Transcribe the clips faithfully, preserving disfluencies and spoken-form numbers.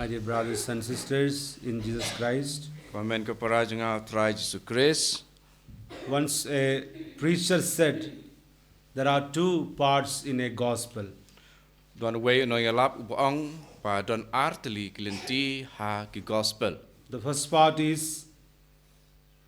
My dear brothers and sisters in Jesus Christ, Kmen ko para jong nga Trai Jisu Krist. Once a preacher said, "There are two parts in a gospel." Don wei u nongïalap u ba ong ba don ar tylli ki lynti ha ki gospel. The first part is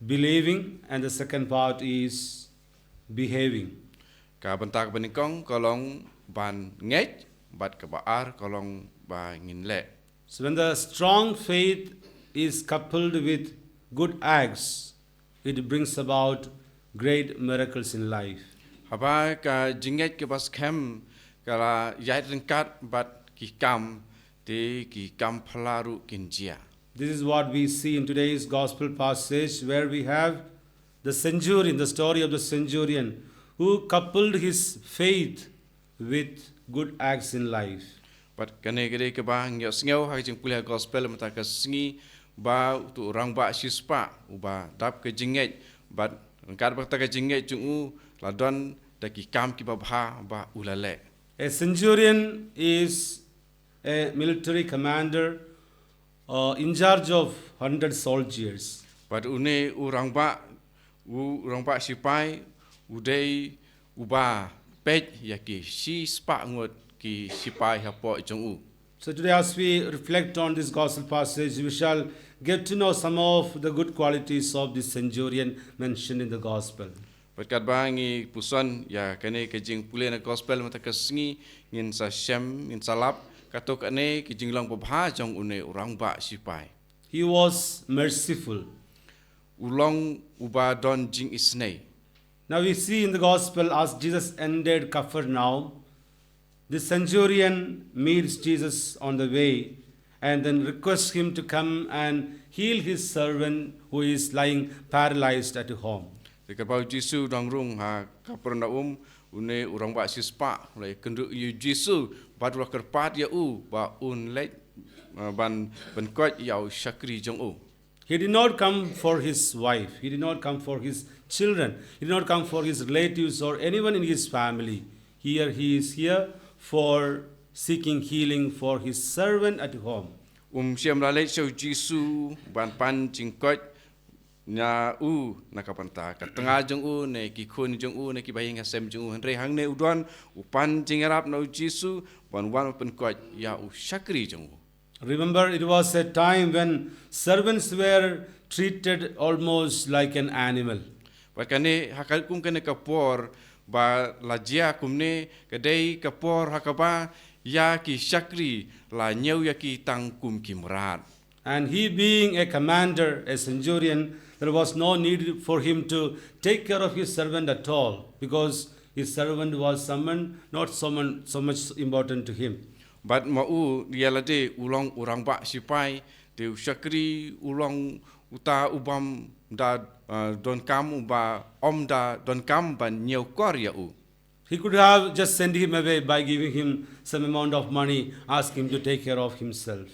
believing, and the second part is behaving. Ka bynta kaba nyngkong ka long ban ngeit, bad kaba ar ka long ba ngin leh. So when the strong faith is coupled with good acts, it brings about great miracles in life. Haba ka jingngeit kaba skhem ka la ïaid ryngkat bad ki kam, te ki kam phylla ruh kin jia. This is what we see in today's gospel passage, where we have the centurion, the story of the centurion, who coupled his faith with good acts in life. Bad kane ka dei kaba ngi ïohsngew ha ka jingpule gospel mynta ka sngi, ba uto u rangbah shispah uba dap ka jingngeit, bad ryngkat bad kata ka jingngeit jong u la don da ki kam kiba bha ba u la leh. A centurion is a military commander uh, in charge of hundred soldiers. Bad une u rangbah, u rangbah shipai, u dei uba peit ïa ki shispah ngut ki shipai hapoh jong u. So today, as we reflect on this gospel passage, we shall get to know some of the good qualities of this centurion mentioned in the gospel. Bad katba ngi puson ïa kane ka jingpule na gospel mynta ka sngi, ngin sa shem, ngin sa lap kato kane ka jinglong babha jong une u rangbah shipai. He was merciful. U long uba don jingisynei. Now we see in the gospel, as Jesus entered Capernaum, the centurion meets Jesus on the way and then requests him to come and heal his servant who is lying paralyzed at home. Te katba u Jisu u dang rung ha Kapernaum, une u rangbah shispah u la ïakynduh ïa u Jisu bad u la kyrpad ïa u ba un leit, uh, ban, ban pynkhiah ïa u shakri jong u. He did not come for his wife. He did not come for his children. He did not come for his relatives or anyone in his family. Here he is here for seeking healing for his servant at home. Um shym la leit sha u Jisu ban pan jingkoit na u na ka bynta ka tnga jong u, ne ki khun jong u, ne ki bahaïing hasem jong u. Hynrei hangne u don, u pan jingïarap na u Jisu ban wan pynkhiah ïa u shakri jong u. Remember, it was a time when servants were treated almost like an animal. Bad kane, ha ka kum kane ka por ba la jia kumne, ka dei ka por ha kaba ïa ki shakri la ñiew ïa ki tang kum ki mrad. And he, being a commander, a centurion, there was no need for him to take care of his servant at all, because his servant was someone not someone so much important to him. Bad ma u, ïa lade u long u rangbah shipai, te u shakri u long uta u bym da, uh, donkam, uba ym da donkam ban ñiewkor ïa u. He could have just sent him away by giving him some amount of money, ask him to take care of himself.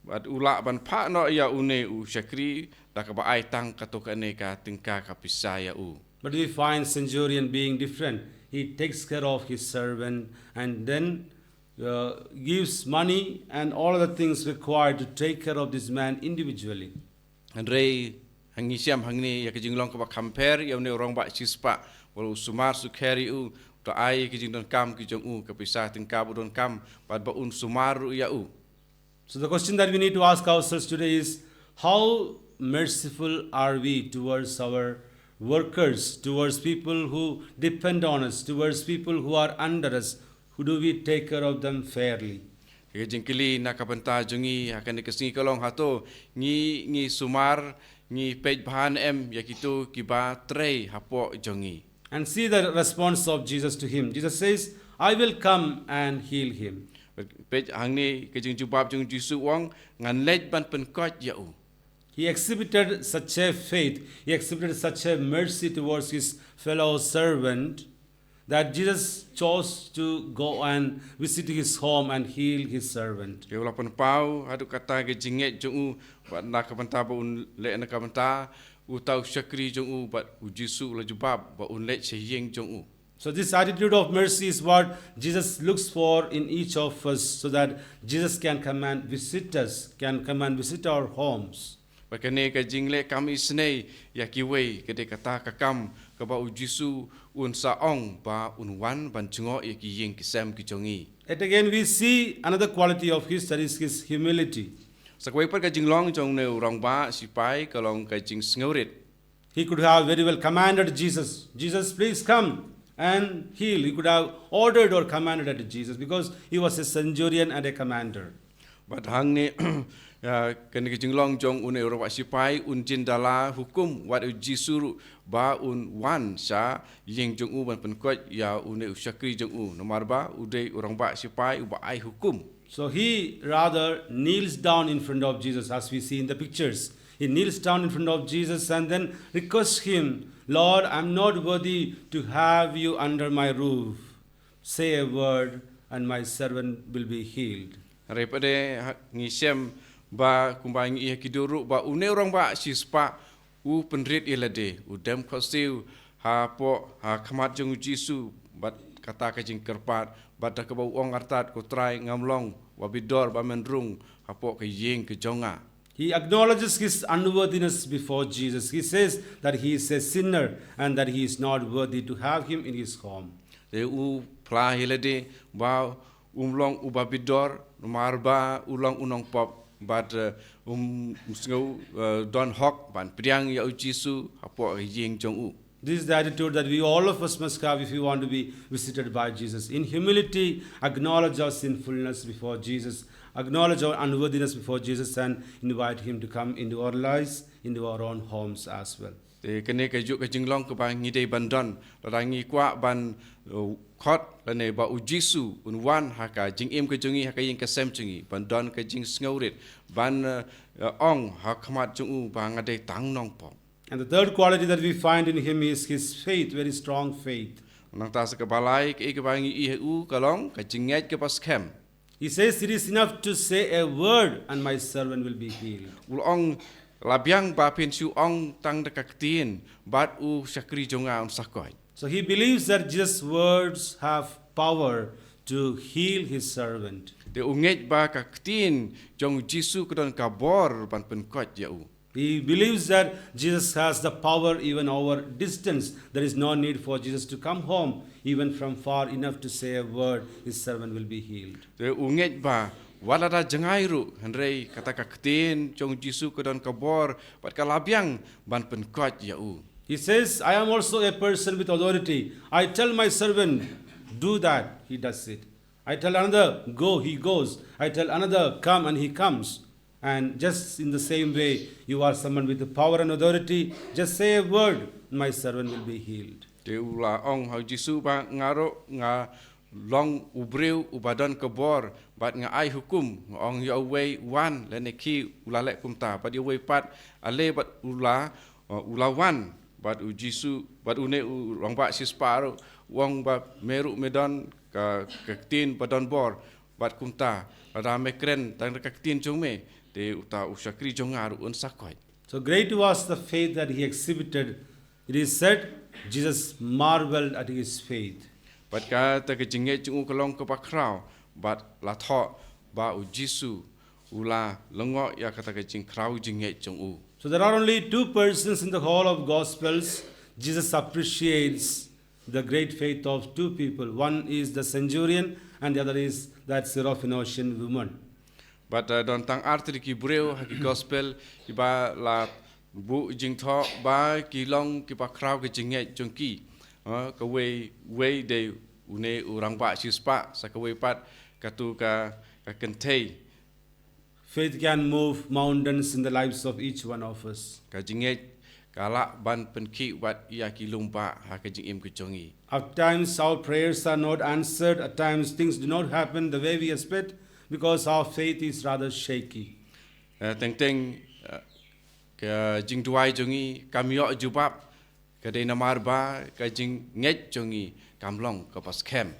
Bad u lah ban phah noh ïa une u shakri da kaba ai tang kato kane ka tyngka ka pisa ïa u. But we find centurion being different. He takes care of his servant and then uh, gives money and all the things required to take care of this man individually. Hynrei ha ngi shem hangne ïa ka jinglong kaba kham pher ïa une u rangbah shispah, ba u sumar sukher ïa u, u da ai ïa ki jingdonkam ki jong u, ka pisa tyngka ba u donkam, bad ba un sumar ruh ïa u. So the question that we need to ask ourselves today is, how merciful are we towards our workers, towards people who depend on us, towards people who are under us? Who do we take care of them fairly? Ka jingkylli na ka bynta jong ngi ha kane ka sngi ka long, hato ngi, ngi sumar, ngi peit bha ne em ïa kito kiba trei hapoh jong ngi? And see the response of Jesus to him. Jesus says, "I will come and heal him." Peit hangne ka jingjubab jong u Jisu, u ong, ngan leit ban pynkhiah ïa u. He exhibited such a faith, he exhibited such a mercy towards his fellow servant that Jesus chose to go and visit his home and heal his servant. Te u la pynpaw haduh katta ka jingngeit jong u, bad na ka bynta ba un leh na ka bynta uta u shakri jong u, bad u Jisu u la jubab ba un leit sha ïing jong u. So this attitude of mercy is what Jesus looks for in each of us, so that Jesus can come and visit us, can come and visit our homes. Ba kane ka jingleh kam isynei ïa kiwei ka dei kata ka kam kaba u Jisu un sa ong ba un wan ban jngoh ïa ki ïing ki sem ki jong ngi. Yet again, we see another quality of his, that is his humility. Sa kawei pat ka jinglong jong une u rangbah sipai ka long ka jingsngewrit. He could have very well commanded Jesus, "Jesus, please come and heal." He could have ordered or commanded at Jesus because he was a centurion and a commander. Bad hangne kane ka jinglong jong une u rangbah sipai un jin da la hukum wat u Jisu ruh ba un wan sha ïing jong u ban pynkoit ïa une u shakri jong u, namar ba u dei u rangbah sipai uba ai hukum. So he rather kneels down in front of Jesus, as we see in the pictures. He kneels down in front of Jesus and then requests him, "Lord, I'm not worthy to have you under my roof. Say a word and my servant will be healed." Hynrei pat de ngi shem ba kumba ngi ïohi ha ki dur ruh ba une u rangbah sispah u pynrit ïa lade, u dem khohsiew hapoh ha khmat jong u Jisu bad kata ka jingkyrpad, bad da kaba u ong artat, "Ko Trai, ngam long uba bidor ba men rung hapoh ka ïing ka jong nga." He acknowledges his unworthiness before Jesus. He says that he is a sinner and that he is not worthy to have him in his home. Te u phla ïa lade ba um long uba bidor namar ba u long u nongpop bad um sngew don hok ban pdiang ïa u Jisu hapoh ïing jong u. This is the attitude that we all of us must have if we want to be visited by Jesus. In humility, acknowledge our sinfulness before Jesus, acknowledge our unworthiness before Jesus, and invite Him to come into our lives, into our own homes as well. Te kane ka juk ka jinglong kaba ngi dei ban don lada ngi kwah ban khot lane ba u Jisu un wan ha ka jingim ka jong ngi, ha ka ïing ka sem jong ngi, ban don ka jingsngewrit, ban ong ha khmat jong u ba nga dei tang nongpop. And the third quality that we find in him is his faith, very strong faith. Nangta sa kaba lai kaei kaba ngi ïohi ha u ka long ka jingngeit kaba skhem. He says, "It is enough to say a word and my servant will be healed." U la ong, la biang ba phin shu ong tang da ka ktien bad u shakri jong nga un sa koit. So he believes that Jesus' words have power to heal his servant. Te u ngeit ba ka ktien jong u Jisu ka don ka bor ban pynkoit ïa u. He believes that Jesus has the power even over distance. There is no need for Jesus to come home, even from far enough to say a word, his servant will be healed. Te u ngeit ba wat lada jngai ruh, hynrei kata ka ktien jong u Jisu ka don ka bor bad ka la biang ban pynkoit ïa u. He says, "I am also a person with authority. I tell my servant, 'Do that,' he does it. I tell another, 'Go,' he goes. I tell another, 'Come,' and he comes." And just in the same way, you are someone with the power and authority. Just say a word, my servant will be healed. Te u la ong ha u Jisu ba nga ruh nga long u briew uba don ka bor, bad nga ai hukum, nga ong ïa uwei wan, lane khie, u la leh kumta, bad ïa uwei pat, ale bad u la, u la wan, bad u Jisu, bad une u rangbah sispah ruh u ong ba me ruh me don ka, ka ktien ba don bor, bad kumta, lada me kren tang da ka ktien jong me, te uta u shakri jong nga ruh un sa koit. So great was the faith that he exhibited. It is said, Jesus marveled at his faith. Bad kata ka jingngeit jong u ka long kaba khraw, bad la thoh ba u Jisu u la lyngngoh ïa kata ka jingkhraw jingngeit jong u. So there are only two persons in the whole of Gospels Jesus appreciates the great faith of two people. One is the centurion and the other is that Syrophoenician woman. Bad uh, don tang artylli ki briew ha ki gospel kiba la buh jingthoh ba ki long kiba khraw ka jingngeit jong ki. Uh, kawei wei dei une u rangbah shispah, sa kawei pat katu ka, ka kynthei. Faith can move mountains in the lives of each one of us. Ka jingngeit ka lah ban pynkhih wat ïa ki lum bah ha ka jingim ka jong ngi. At times our prayers are not answered, at times things do not happen the way we expect because our faith is rather shaky. Uh, teng teng uh, ka jingduwai jong ngi kam ïoh jubab, ka dei namar ba ka jingngeit jong ngi kam long kaba skhem.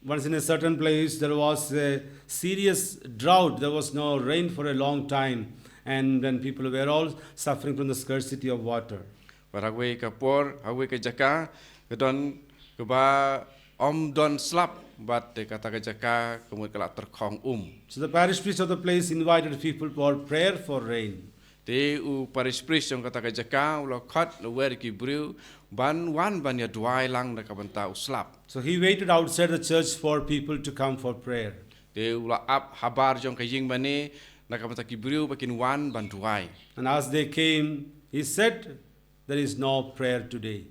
Once in a certain place there was a serious drought. There was no rain for a long time, and then people were all suffering from the scarcity of water. Bad ha kawei ka por, ha kawei ka jaka, ka don Kaba ym don slap, bad te kata ka jaka ka mut ka la tyrkhong um. So the parish priest of the place invited people for prayer for rain. Te u parish priest jong kata ka jaka u la khot lwer ki briew ban wan ban ïa duwai lang na ka bynta u slap. So he waited outside the church for people to come for prayer. Te u la ap habar jong ka ïing mane na ka bynta ki briew ba kin wan ban duwai. And as they came, he said, "There is no prayer today."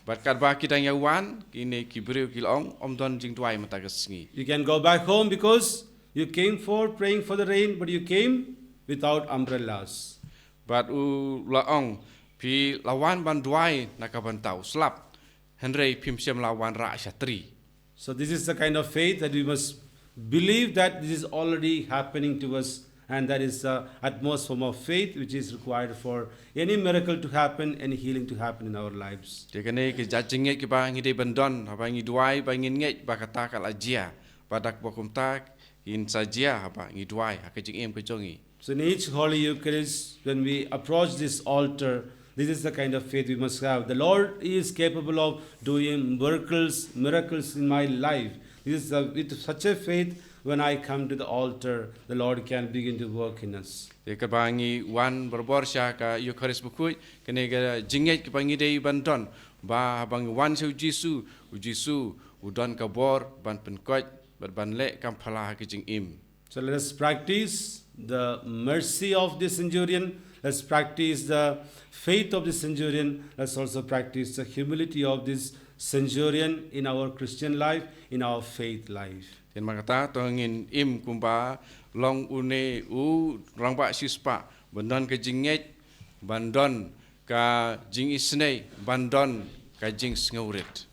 Bad katba ki dang ïa wan, kine ki briew ki la ong, ym don jingduwai mynta ka sngi. You can go back home because you came for praying for the rain, but you came without umbrellas. Bad u la ong, phi la wan ban duwai na ka bynta u slap, hynrei phim shym la wan rah shatri. So this is the kind of faith that we must believe that this is already happening to us, and that is the utmost form of faith which is required for any miracle to happen, any healing to happen in our lives. Te kane ka jingngeit kaba ngi dei ban don, haba ngi duwai ba ngin ngeit ba kata ka la jia, ba dak ba kumta kin sa jia haba ngi duwai ha ka jingim ka jong ngi. So in each Holy Eucharist, when we approach this altar, this is the kind of faith we must have. The Lord is capable of doing miracles, miracles in my life. This is the, with such a faith, when I come to the altar, the Lord can begin to work in us. Te kaba ngi wan barabor sha ka Eucharist bakhuid, kane ka jingngeit kaba ngi dei ban don, ba haba ngi wan sha u Jisu, u Jisu u don ka bor ban pynkoit bad ban leh kam phylla ha ka jingim. So let us practice the mercy of this centurion. Let's practice the faith of this centurion. Let's also practice the humility of this centurion in our Christian life, in our faith life. Te namar kata to ngin im kumba long une u rangbah shispah, ban don ka jingngeit, ban don ka jingisynei, ban don ka jingsngewrit.